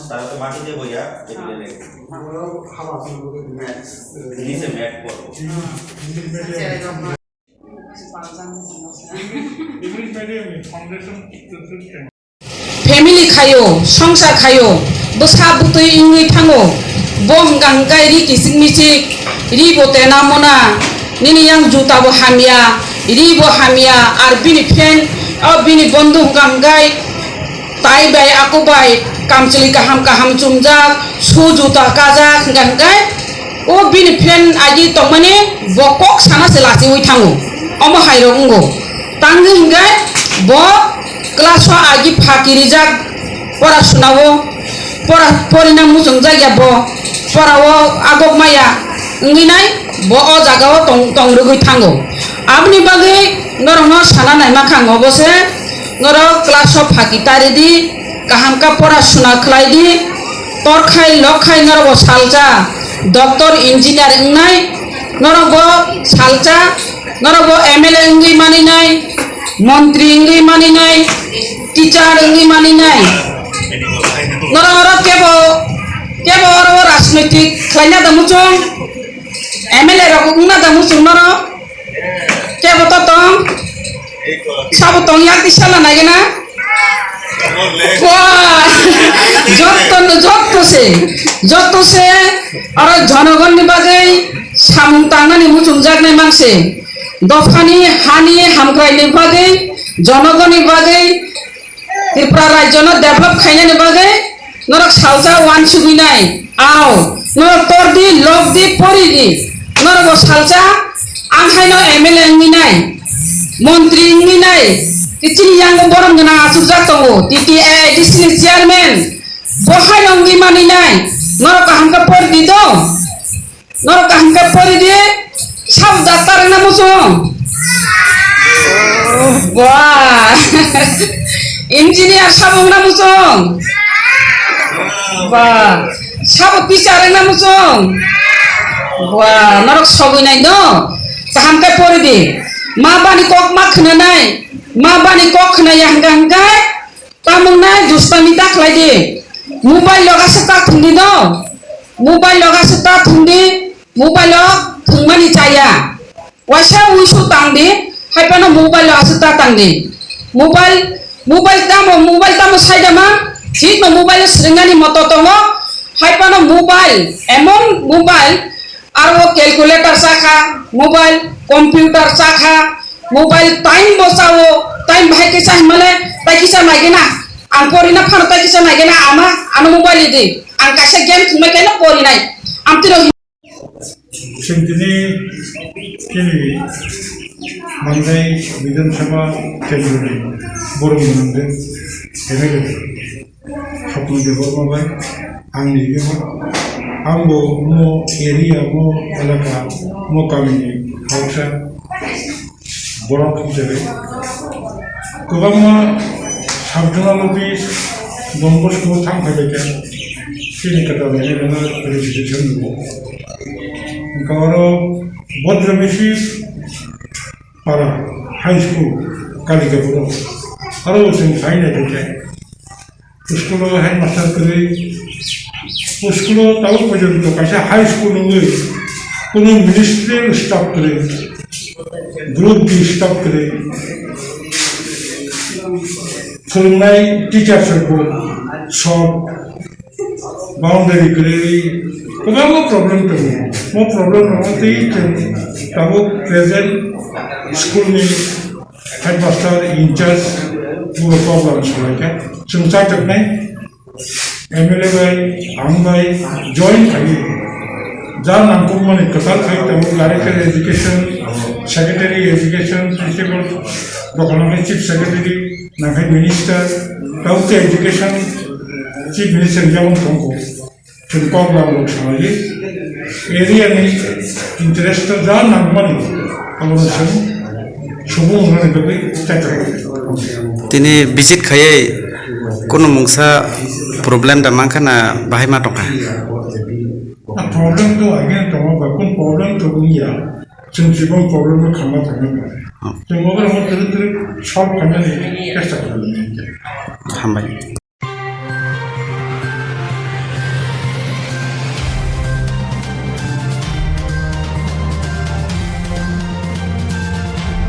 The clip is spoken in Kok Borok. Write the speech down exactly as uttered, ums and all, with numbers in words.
তারা তো মাটি দিয়ে বইয়া নিচে ম্যাট করবো। Family khaio, songsar khaio, bwsa bwtwi wngwi thango. Bo hwnkha hwnkhe ri kichik michik, ri bo tena mona, nini yang juta bo hamya, ri bo hamya, ar bini friend, o bini bondhu hwnkha hwnkhe tai bai, ako bai, kamchwlwi kaham kaham chumjak, shoe juta kajak, hwnkha hwnkhe o bini friend agi tongmani bo kok sana se lachiwi thango. Omo hai rok wngo. Tangwi hwnkhe bo class o agi phaki rijak, pora sunao, pora porina muchungjak ya bo, pora o agok maya wngwi nai, bo o jaga o tong, tong rwgwi thango. Aboni bagwi norokno sana naima kha ang obo se, norok class o phaki tari di, kaham khe pora suna khlai di, tor khai lok khai norok bo salsa doctor engineer wngnai, norok bo salsa, norok bo M L A wngwi maninai, montri wngwi maninai, teacher wngwi maninai. Norok oro kebo, kebo oro o rajnoitik khlaina da muchung, M L A rok wngna da muchung norok? Kebo to tong? Sabo tong yak di sala nai gana? Wah, jotto, jotto se, jotto se, aro jonogonni bagwi samung tangnani muchungjaknai mangse. Dophani hani hamkraini bagwi, jonogonni bagwi, Tripura rajyono develop khainani bagwi norok salsa uansugwi nai. Ao, norok tor di, lok di, pori di. Norok bo salsa, ang haino M L A wngwi nai, montri wngwi nai, chini yango borom gwnang achukjak tongo, T T A A D C ni chairman, bo haino wngwi manwi nai. Norok kaham khe pori di do. Norok kaham khe pori di, sabo doctor wngna muchung. Ba, engineer sabo wngna muchung. Ba, sabo teacher wngna muchung. Ba, norok sogwi nai do. Kaham khe pori di. Ma bani kok ma khna nai. Ma bani kok khna ya hwnkha hwnkhe. Tamung nai dustami ta khlai di. Mobile lok aswk ta thwng di do. Mobile lok aswk ta thwng di. Mobile o thwngmani chaya. Waisa uisu tang di. Hai phano mobile o aswk ta tang di. Mobile, mobile tamo, mobile tamo sai da ma. Thik no mobile o swrwngani moto tongo. Hai phano mobile, emon mobile, aro o calculator cha kha, mobile, computer cha kha, mobile time bo chao, time bahai khe cha hinmale, tai kisa nai gena, ang porina phano tai kisa nai gena, ama, ano mobile di, ang kaisa game thwngbai khe no porinai, amtwi rok. Chwng tini chini manjai Bidhan Sabha kendroni borok mwnang de M L A. Swapna Debbarma bai, ang ni ego, ang bo mo area, mo elaka, mo kami ni khoroksa borok hisabe kwbangma sub-zonal office, Don Bosco thang phai bai kha, chini kwtal ni area no registration rwo. Hwnkha oro Bhadra Bisi para high school Kalikapur o, aro bo chwng sai nai bai kha. School o headmaster kwrwi, school o tabuk porjonto kaisa high school wngwi kunu ministerial staff kwrwi, group D staff kwrwi, phwrwngnai teachers rok bo short, boundary kwrwi, kwbangma problem tongo. Mo problem rokno twi chwng tabuk present school ni headmaster in charge bo program salai kha. Chwng chajaknai M L A bai, ang bai join khai ja nangkukmani kwtal khai tongo, Director Education, Secretary Education, Principal, dokhano khe Chief Secretary, nangkhai Minister, tei Education Chief Minister jabon tongo. Chwng kok rok salai area ni interest ja nangmani abono chwng subung rokni bagwi chajaknai. Tini visit khaiwi kunu mungsa problem da mankha na bahai ma tongkha? Na problem to again tongo ba, kun problem to wngya. Chwng chibok problem no khama thangna nai. Oh. Chwng obo no tiri tiri solve khaina ni chesta khlai. Hambai.